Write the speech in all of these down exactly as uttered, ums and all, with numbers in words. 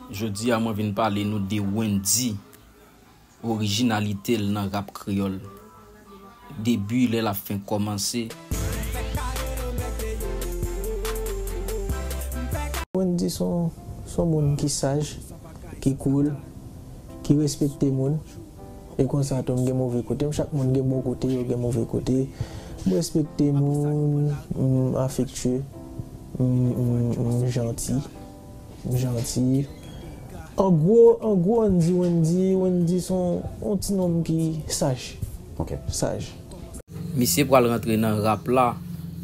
Jodi a mwen vin pale nou de Wendyy, orijinalite l nan rap kreyòl. Debi lè l ap fenk kòmanse. Wendyy se yon, se yon moun ki saj, ki cool, ki respekte moun. E konsa tou, m gen move kote m. Chak moun gen bon kote yo, gen move kote. M respekte moun, m afektye, m, m, m janti, m janti. An gwo, an gwo, ann di Wendyy, Wendyy se yon, yon ti nonm ki saj. Ok. Saj. Misye pral rantre nan rap la,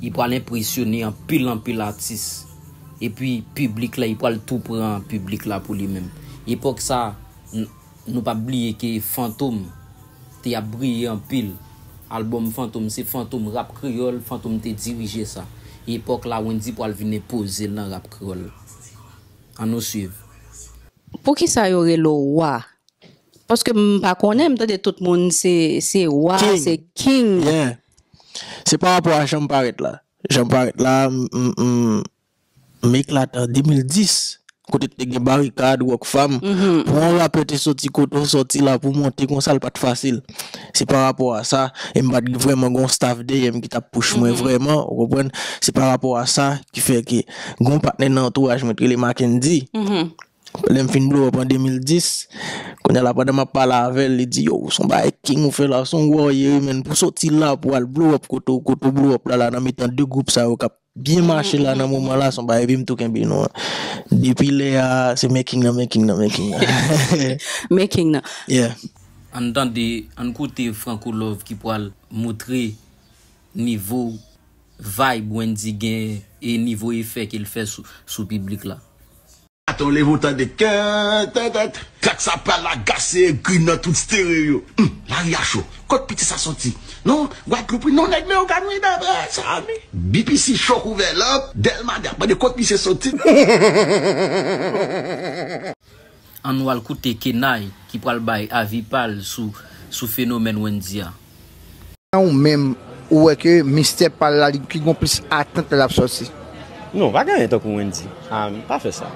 li pral enpresyone anpil anpil atis. Epi piblik la, li pral tou pran piblik la pou li menm. Epòk sa, n- nou p ap bliye ke Fantom te ap briye anpil. Albòm Fantom, se Fantom rap kreyòl, Fantom te dirije sa. Epòk la, Wendyy pral vin enpoze l nan rap kreyòl. Ann nou swiv. Poukisa yo rele w wa? Paske m pa konnen, m tande tout moun se se wa, King. Se king. Yeah. Se pa rapò a jan m parèt la. Jan m parèt la, m, m, m, m eklate an de mil dis. Kote te gen Barikad, Rockfam. Pou yon rapè te soti kote w soti la pou monte konsa, l pa t fasil. Se pa rapò a sa, e m pa t vrèman gen yon staff dèyè m ki t ap push mwen vrèman, ou konprann? Se pa rapò a sa ki fè ke gen yon patnè nan antouraj mwen ki rele Mackendy. Lè m fin blow up an de mil dis, kounye a la pandan m ap pale avè l, li di, yo, se yon bagay king ou fè la, se yon warrior, men pou soti la, pou al blow up kote w, kote w blow up la, la, nan mitan de gwoup sa yo k ap byen mache la nan moman la, se yon bagay epi m tou kenbe non. Depi lè a, se making nan, making nan, making nan. Making nan. Yeah. Ann tande, ann koute Franco Love ki pral moutre nivo vibe Wendyy gen e nivo efè ke l fè sou, sou piblik la. Atann leve w tande kè tètèt. Trak sa pral agase egri nan tout stereo. Hum, lari a cho. Kot piti sa soti? Non, Gwadloup wi, non nèg men yo ka nwi bèbè sa mi. B P C chòk ouvè lanp, Dèlma de ap mande kot misye soti. Ann nou al koute Kenay ki pral bay avi pa l sou, sou fenomèn Wendyy a. Ou menm, ou wè ke mistè pa l la, li ki gon plis atant lè l ap sòti? Non, pa gen anyen tankou Wendyy. Ah, pa fè sa.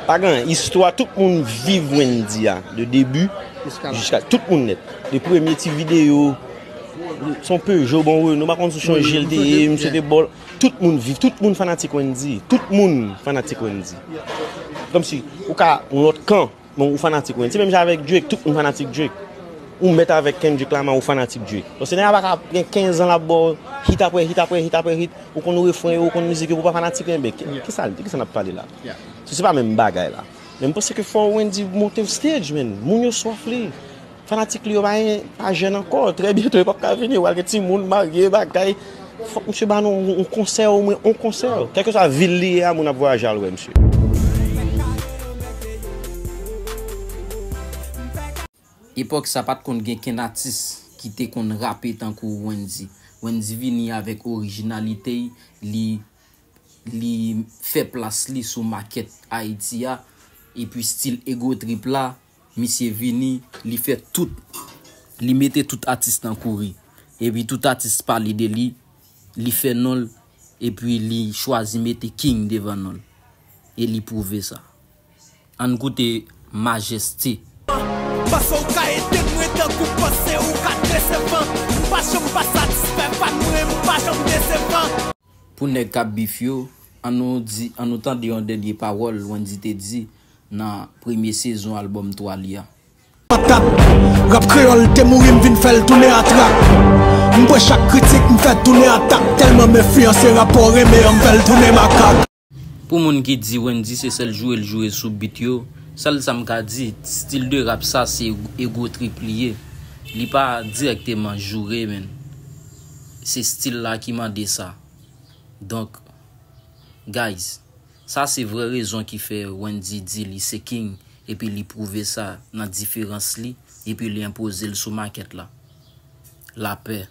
Pa gen anyen. Istwa, tout moun viv Wendyy a, de debi jiska tout moun nèt. De premye ti videyo, se yon Peugeot, bon, Renault, pa konn sou se yon G L T E, misye te bòl. Tout moun viv, tout moun fanatik Wendyy. Tout moun fanatik Wendyy. Kòmsi, ou ka, yon lòt kan, Bon, ou fanatik Wendyy. Se menm jan avèk Drake, tout moun fanatik Drake. Ou mèt avèk Kendrick Lamar, ou fanatik Drake. Donk, se nèg la pa ka gen kenz an l ap ba w hit apre hit apre hit apre hit. Ou konn refren yo, ou konn mizik yo, pou w pa fanatik, enben, ki, ki sa, ki sa n ap pale la? So, se pa menm bagay la. Men m panse ke fò Wendyy monte stage, man. Moun yo swaf li. Fanatik li yo pa, pa jèn ankò. Trè byento, yo p ap ka vini. Yo pral gen timoun, marye, bagay. Fòk misye ba nou yon, yon konsè, omwen yon konsè. Kèlkeswa vil li ye a, moun ap vwayaje al wè misye. Epòk sa pa t konn gen kenn atis ki te konn rape tankou Wendyy. Wendyy vini avèk orijinalite l, li, li fè plas li sou makèt Ayiti a, epi stil Ego Trip la, misye vini, li fè tout, li mete tout atis nan kouri. Epi tout atis pale de li, li fè non l, epi li chwazi mete King devan non l. E li pwouve sa. Ann koute Majesté. Panse w ka ede mwen tankou panse ou ka dresevan. M pa janm pa satisfè fan mwen, m pa janm desevan. Pou nèg k ap bif yo, ann nou di, ann nou tande yon dènye pawòl Wendyy te di nan premye sezon albòm twa li a. Patat, rap kreyòl te mouri, m vin fè l tounen atrak. M pran chak kritik, m fè tounen atak. Tèlman m enfliyanse rapò renmen an, m fè l tounen makak. Pou moun ki di Wendyy se sèl joure l joure sou beat yo, sèl sa m ka di, stil de rap sa se ego trip li ye. Li pa dirèkteman joure, men se stil la ki mande sa. Donk, guys, sa se vrè rezon ki fè Wendyy di li se king, epi li pwouve sa nan diferans li, epi li enpoze l sou makèt la. Lapè.